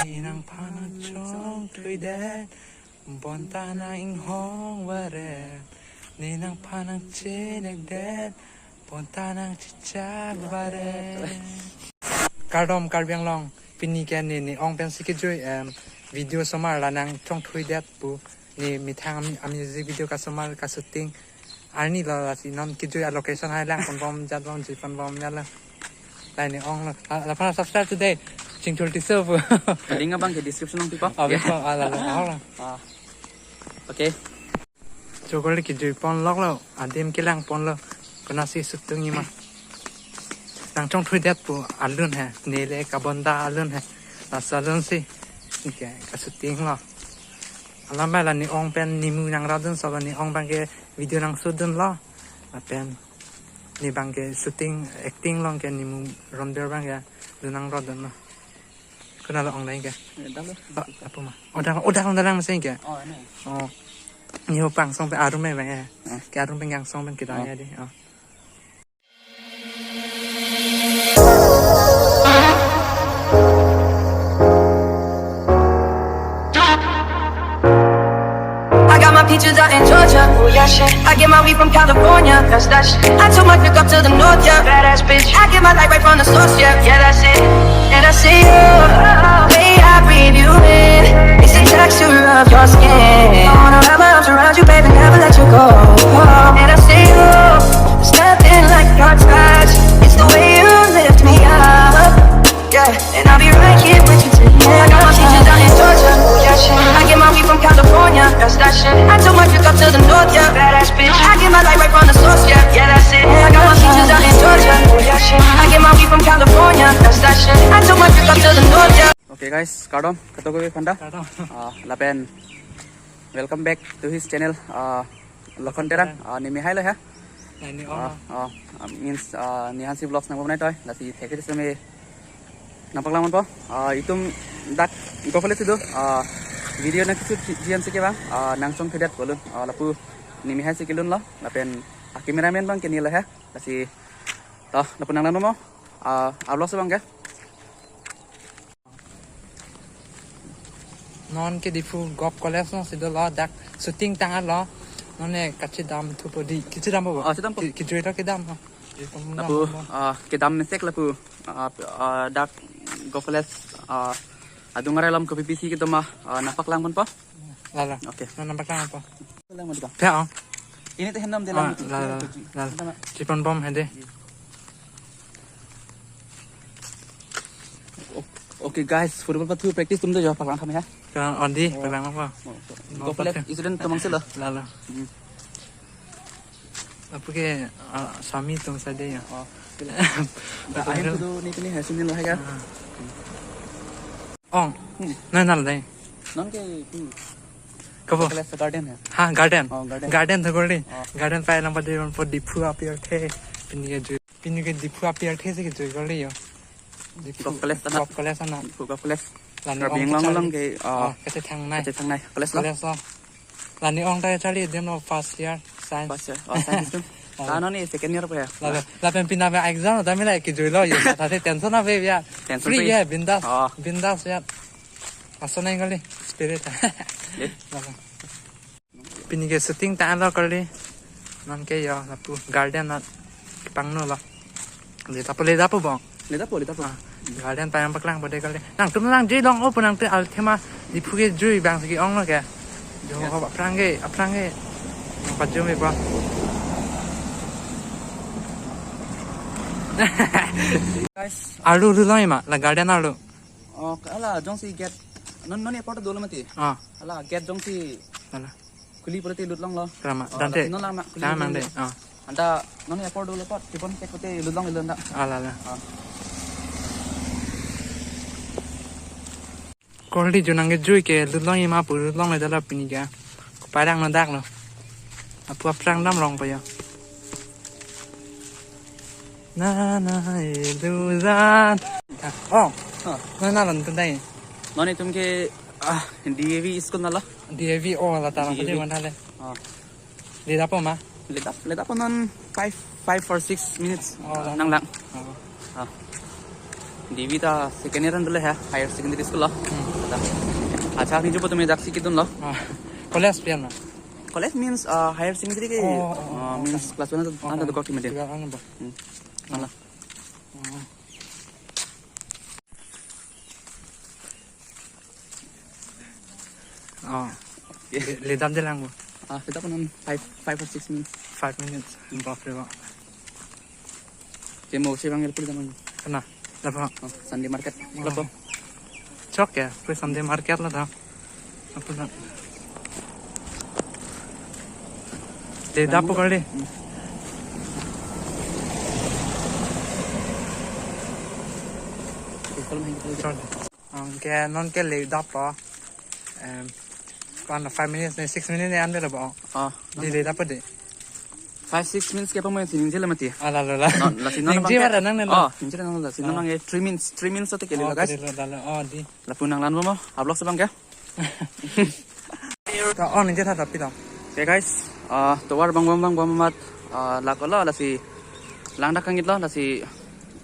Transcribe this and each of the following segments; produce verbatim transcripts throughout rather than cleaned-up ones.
Ni nangphan nangchongthuidet, bonta nang-inghong varet. Ni nangphan nangchinekdet, bonta nangchichak varet. Kardom Karbi Anglong, pini ke ne ne ong pensi kejui em video somar la nangchongthuidet pu ne methang ami, ami music video kasomar kashooting arni lo, lasi non kejui a location hai lang ponbom jat bom jui ponbom jat lang. Laini ong lo. La, la phan subscribe today. Chingthur Tisso pu. Link abang ke description along pipo. Oh, yeah. Pipo, ah, la, la, ah, la. Ah. Okay. Chokoli kejui ponlok lo. Adim kelang ponlo. Konatsi shooting ima. Nangchongthuidet pu alun he. Nele kabonta alun he. Laso alun si. Ke kashooting lo. Alam bai la ne ong pen nimu nangradun so la ne ong abang ke video nangshoot dunlo. Lapen ne abang ke shooting acting along ke nimu Ronbir abang ke dun nangradunlo. Konat lo ong dai ke? Eh, dak lo. Oh, apa ma? Oh, dak, oh, dak ong dalang masing ke? Oh, ini. Oh. Ni ho pang song pen arum me bang ya. Ah. Ke arum pen yang song pen kita ya di. Oh. I got my peaches out in Georgia. Oh yeah, shit. I get my weed from California. That's that shit. I took my drip up to the north, yeah. Badass bitch. I get my light right from the source, yeah. Yeah, that's it. And I see you. Way I breathe you in. It's the texture of your skin. I wanna wrap my arms around you, baby, never let you go. And I see you. There's nothing like your touch. It's the way you lift me up. Yeah, and I'll be right here with you tonight. I got my peaches out in Georgia. Oh yeah, shit. I get my weed from California. That's that shit. I took my drip up to the north, yeah. Badass bitch. I get my light right from the source, yeah. Yeah, that's it. I got my peaches out in Georgia. Oh yeah, shit. I get my weed from California. That's that shit. I took my drip up to the north, yeah. Okay guys, kardom, katokopi aphanta. Kardom. Ah, lapen welcome back to his channel, ah, Lokhon Terang. Ah, ne mehai lo ha. Laini ong. Ah, ah, means, ah, Nihansi Vlogs nangpamanai toi. Lasi thekri seme nangpaklang ponpo. Ah, itum dak Gof Valley si do. Ah, video nangkeshoot ji-, ji-an si ke bang. Ah, nangchongthuidet pu alun. Ah, lapu ne mehai si kelun lo. Lapen, ah, cameraman abang ke ne lo ha. Lasi, to, lapu nanglang mo. Ah, a vlog si abang ke. Non ke Diphu Govt College alongsi dolo, dak shooting tang-et lo. Non ne kachedam thupo di, kachedampo bo? Oh, chedampo. Ke-, kejui lo kedam lo. Jui ponbom. Lapu, ah, kedam mesek lapu, ah, ah, dak Govt College, ah, adung arai alam kopi pisi kedo ma, ah, nangpaklang ponpo. Lalo. Okay. Non nangpaklang ponpo. Lang mo di ba? Pia, oh. Ini te hendam de lang. Ah, lalo, lalo. Hendam. Jui ponbom hedi. O-, okay guys, football pathu practice atum do jo, paklang kami ha. Kan on di, oh, paklang apa? Oh, so. Mau Govt College pakai student atum angse lo. Lalo. Hmm. Apa ke, ah, sami atum saja ya. Oh. Ahin tu ni tu ni hasil ni lo hai ka? Ah. Ong. Hmm. Non nalo dei. Non ke, hmm. Kopo? Palace garden hai. Ha, garden. Oh, garden. Garden thakoli. Oh. Garden pai nang padi ponpo Diphu apirthe. Pini kejui. Pini ke Diphu apirthe si kejui kali yo. Diphu Govt College anat. Govt College anat. Diphu Govt College. Laini Karbi ong Anglong kacharli. Along ke, oh. Oh, kachethangnei. Kachethangnei. College lo. College lo. Laini ong ta charli adim lo first year science. First year. Oh, science tu. Oh. Lanon ni second year apa ya? Lapen, lapen pini abang exam ta mila kejui lo yo. Tadi tension ave ya. Tension free free. Ya, bindas. Oh. Bindas ya. Aso nai kali spirit. Eh. Lapen. Pini ke shooting ta lo kali. Non ke yo lapu garden anat pangno lo. Leda po, leda po bang. Leda po, leda po. Ah, garden pai nangpaklangpo dei kali. Nangtum nangji long o pu nangtum althema Diphu kejui abang si ke-ong lo ke. Jo. Yes. Ko aphrang ke, aphrang ke. Nangpajum-e po. Guys. Arlo lutlo ma, la garden arlo. Oh, hala jongsi gate. Non, non apor dolo mati. Ah. Hala gate jongsi. Hala. Khuli pura te lut longlo. Krama, oh, dante. Hala non lang ma, khuli. Lang, lang de. Ah. Anta non apor dolo apot, tipon ke kote lut long ilun ta. Ah, la, la. Ah. Kali jo nangkejui ke lut long ima pu lut longle dala pini ke. Kopai rang no dak lo. Apu aphrang dam rong pa yo. Na na e du zan. Oh. Ah. Na na lon tun dai. Non itum ke, ah, D A V school na lo. D A V, oh, la ta D A V. Pati man thale. Ah. Leda po ma? Leda, leda po non five, five or six minutes. Oh, ah, la. Nang lang. Oh. Ah. D V ta second year an dole hai, higher secondary school lo. Hmm. Acha, ningjepo tumi daksi kidun lo. Ah, college pian ma? College means, uh, higher secondary ke, Oh, oh, oh, uh, means okay. Class one anta, Oh, anta oh. Dokok kime de. Tiga an ba? Hmm. Ala. Oh. Oh. Okay. Le, ledam de lang bo. Ah, kita pun five, five or six minutes. Five minutes. Bap re bap. Ke mo si bang el puri daman. Kana? Lapu. Oh, Sunday market. Oh. Lapu. Chok ya, puri Sunday market la da. Lapu na. Ledap po kali. Hmm. Chok. Anke non ke ledap po. Em, pan five minutes ne, six minutes ne an bela bo. Ah. Di ledap po de. Five, six minutes ke apa mo sining jela mati. Ala lo la. No, lasi non Ning abang je ke bara nang ne lo. Oh, ning jela nang lasi non Ah. Abang ke three minutes, three minutes ate ke Oh, lo, guys. Lo, lo, lo. Oh, di. Lapu nang lan mo, vlog si bang ke. To on je tha tapi to. Okay, guys. Ah, tovar bang bang bang bang mat, ah, lak lo lasi lang dak kangit lo lasi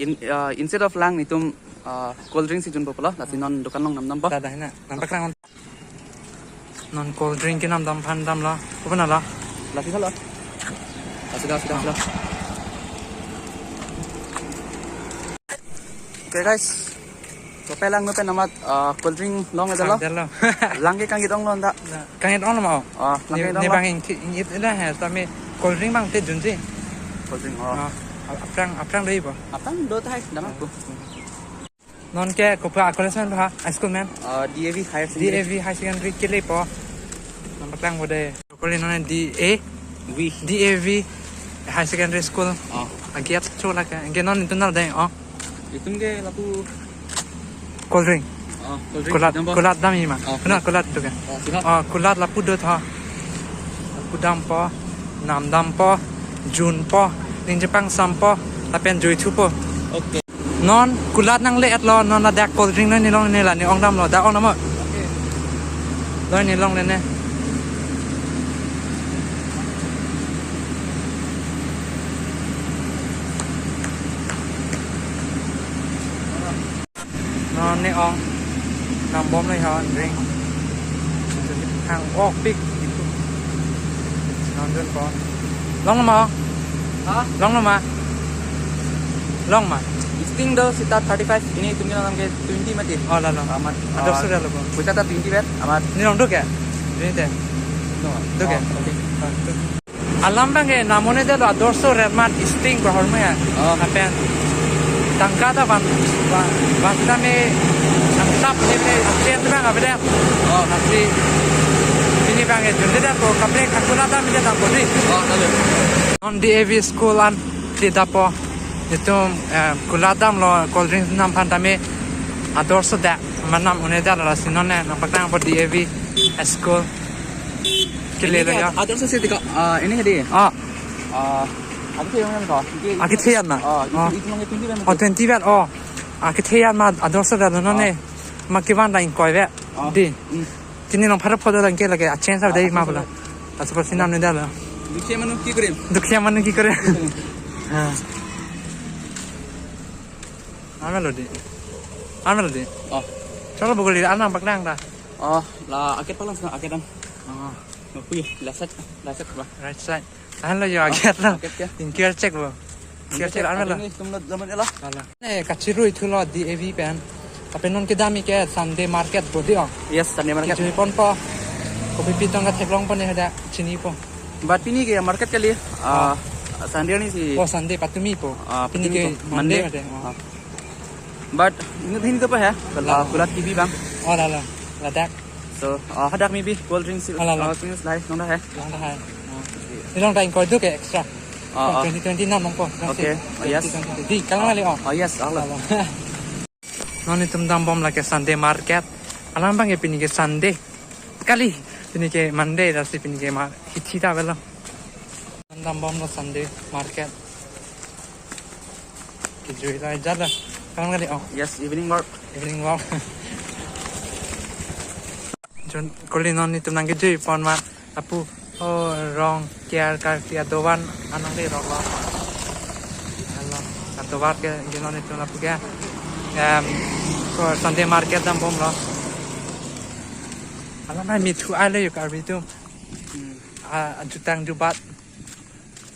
in, ah, instead of lang netum, ah, cold drink si junpo lo lasi non dukan along namdam po. Dada hina. Nampak lang. Non cold drink ke namdam aphan damlo. Open ala. Lasi sala. Lasi dah, lasi dah, lasi dah. Okay, guys. Kopi lang no pen amat, ah, cold drink long ada lo. Ada lo. Lang ke kangit ong lo anta. Kangit ong lo ma? Ah, lang Ne, kangit ong ne lo. Bang ing, ing it dah hai, tapi cold drink bang te junji. Cold drink, oh. Ah, aphrang, aphrang dei po. Aphrang do thai, dam aku. Non ke kopi a college men ba, high school men? Ah, D A V Higher Secondary. D A V Higher Secondary ke le po. Nampak lang bo de. Kuli non D A V. D A V Higher Secondary School. Oh. Agiat chola ke. Ke non itu nal de, oh. Itum ke lapu cold drink. Oh, cold drink. Kulat, dam po. Kulat dam ima. Oh, kulat, kulat. Kulat itu ke. Oh, sihat. Oh, kulat lapu do tha. Lapu dampo, namdampo, junpo, ningje pangsampo, lapen jui thupo. Okay. Non kulat nangle-et lo, non ladak cold drink lo ne long ne la ne ong damlo, dak ong dam mo. Okay. Lo ne long ne ne. Non ne ong. Nambom le ha drink. Hang ok pik. Non dunpo. Long ma? Ha? Long ma? Long ma? Sting do sita thirty-five, pini itum ke twenty mati. Oh, la, la. Amat, Ador ah, sudah lo, Bang. Puita ta twenty bet, amat. Ne long do ke? Twenty te? No. Do ke? Oh, okay. Ah, do. Alam bang ke namone de lo Ador so red mat Sting ko horma ya. Oh. Apen tangka ta van, van, van ta me ang sap ne ne achen bang aveda. Oh. Asi ini bang ke junde da ko kapre kakula ta me da ko di. Oh, lalu. Non D A V school an ti dapo. Itum, eh, kulat damlo cold drink nam aphan tame Ador so da manam un-e da lasi non ne nampak nangpo D A V school. Kile ini lo ke ya. Ador so sih tika, ah, ini hadi. Ah. Ah, aku tuh yang mana kau? Ini, Aki theyan ma? Ah, itu, Oh. Itu yang twenty kan? Oh, twenty bet. Oh. Aki theyan ma Ador so da non ne. Ah. Ma kivan da ingkoi bet. Ah. Di. Hmm. Tini nong pharo photo lang ke lage a change of day ma bola. Asu por sinam ne da lo. Dukhiya manu ki kore? Dukhiya manu ki kore? Ha. Amelo di. Amelo di. Oh. Cholo bogoli anam paklang da. Oh, la aket palang sana aket an. Oh. Oke, la set, la set ba. Right side. Ahan lo yo aket lo. Aket ke? Tingkir cek bo. Tingkir cek, ahan lo. Ini semua zaman lah. Ala. Ne kachiru itu lo D A V pen. Tapi non kedam ke Sunday market bo di ong. Yes, Sunday market. Kijui ponpo. Kopi pitong ka theklong pon ne hada chinipo. But pini ke market kali, ah, Sunday ni si. Oh, Sunday patumi po. Ah, pini patumi ke po. Monday Monday. Mate. Oh. Ah. But ini hin ke apa ya? Kalau La. Kulat T V bang. Oh, la la. Ladak. So, ah, hadak maybe cold drinks, Ala, ala. Ah, things like nong dah hai. Long dah hai. Oh. Ini long dah ingkoi do ke extra. Ah, ah. Twenty twenty nam nong po. Okay. Oh, yes. Twenty twenty. Di, kalang kali, oh. Oh, yes, ala. Ala. Non itum dambom lake Sunday market. Alam bang ke pini ke Sunday. Kali, pini ke Monday, lasi pini ke ma-, hithi ta belo. Dambom lo Sunday market. Kijui la jala. Kalang kali, oh. Yes, evening walk. Evening walk. Jon kuli non itum nangkijui pon ma lapu, oh, rong kiar kar kiar dovan anang de rong lo. Halo, atovar ke ginon itum lapu ke. Em, ko Sunday market dambomlo. Alam hai mithu ai le yo Karbi atum. Hmm. A, ajutang jubat.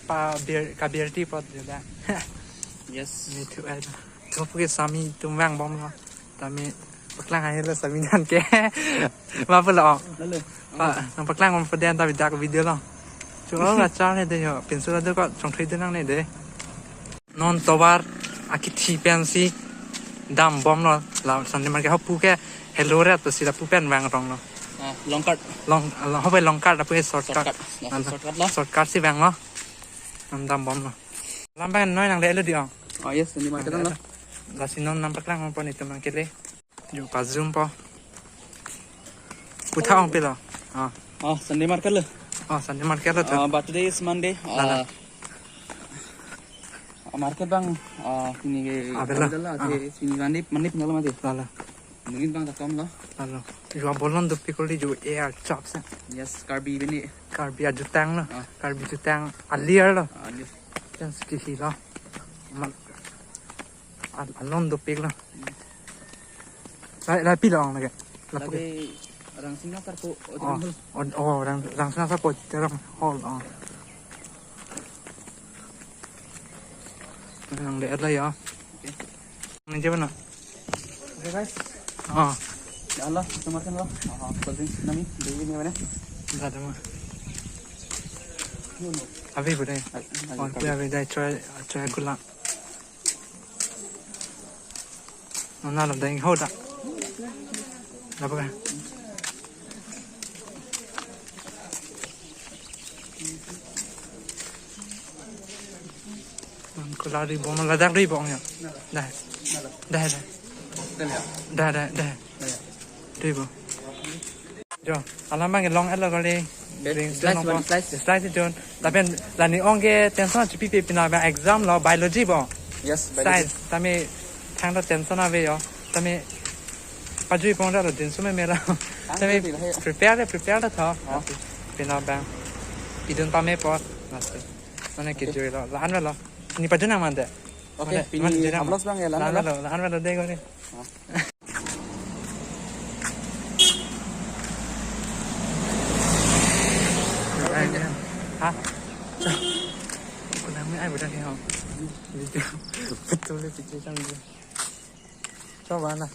Pa bir, kabirti apot juda. Yes. Mithu ai. Ko puke sami atum vangbomlo. Tame paklang hai lo sami nang ke. Ma pulo. Lalo. Pa, nangpaklangpo den ta video lo. Chu o achar ne de yo. Pinso la do ko chongthui de nangne de. Non tovar akithi pensi dambomlo la Sunday market, hapu ke helo ret pusi lapu pen vangronglo. Ah, long cut. Long, long, hapu long cut, lapu ke short cut. Short cut. Laso short cut lo. Short cut si vanglo. Non dambomlo. Alam abang noi nanglelo di ong. Oh yes, Sunday market lo. Lasi non nangpaklangpo nelitum nang kele. Yo, pajumpo. Puthak ong pilo. Ah. Ah, Sunday market lo. Ah, Sunday market lo to. Ah, but today is Monday. Lalo. Ah, ah, market abang, ah, pini ke Avelo. Avelo, ah, ate pini Monday, Monday pini lo mati. Lalo. Mungkin abang ta komlo. Lalo. Yo, abolon dopik kali yo, air chop sa. Yes, Karbi bini. Karbi ajutang lo. Ah. Karbi jutang alir lo. Ah, alir. Yang sekihi lo. Mal. Al-, alon dopik lo. Lai, lai pilo ong lake. Lapu ke. Lake Rangsina Sarpo, oh, Ojang Hall. Oh, oh, Rang-, Rangsina Sarpo, Ojang Hall, oh. Nang de la ya. Okay. Nang jawab na? Okay, guys. Oh. Ya Allah, teman-teman lo. Ah, cold drinks nami, beli ini mana? Enggak ada mah. Yun, no. Abi bude. Ay, ay, oh, abi. Kuya abi dai try, try gula. Nona lo dai hoda. Lapu ke. Bang kula ri bom ladak ri bom ya. Dah. Dah, dah. Dah, dah, dah. Ri bom. Jo, alam abang long elo kali. Be-, ring slice, slice. Slice jon. Lapen la ne ong ke tension chipipe pina abang exam lo biology bo. Yes, biology. Science, tame thangta tension ave yo. Tame pajui pon ra lo tension me mela. Tame prepare le prepare ta tha. Oh. Pina abang. Idun pame apot. Nasi. Mane ke jui lo. La-an lo. Ne pajun nang mande. Okay, mane, pini mane jui nang. Ablos abang ya, la-an lo. La-an lo, la-an lo de kali. Oh. Ha? Kunang me ai budak ni ho. Video. Betul le video sang dia. Coba lah.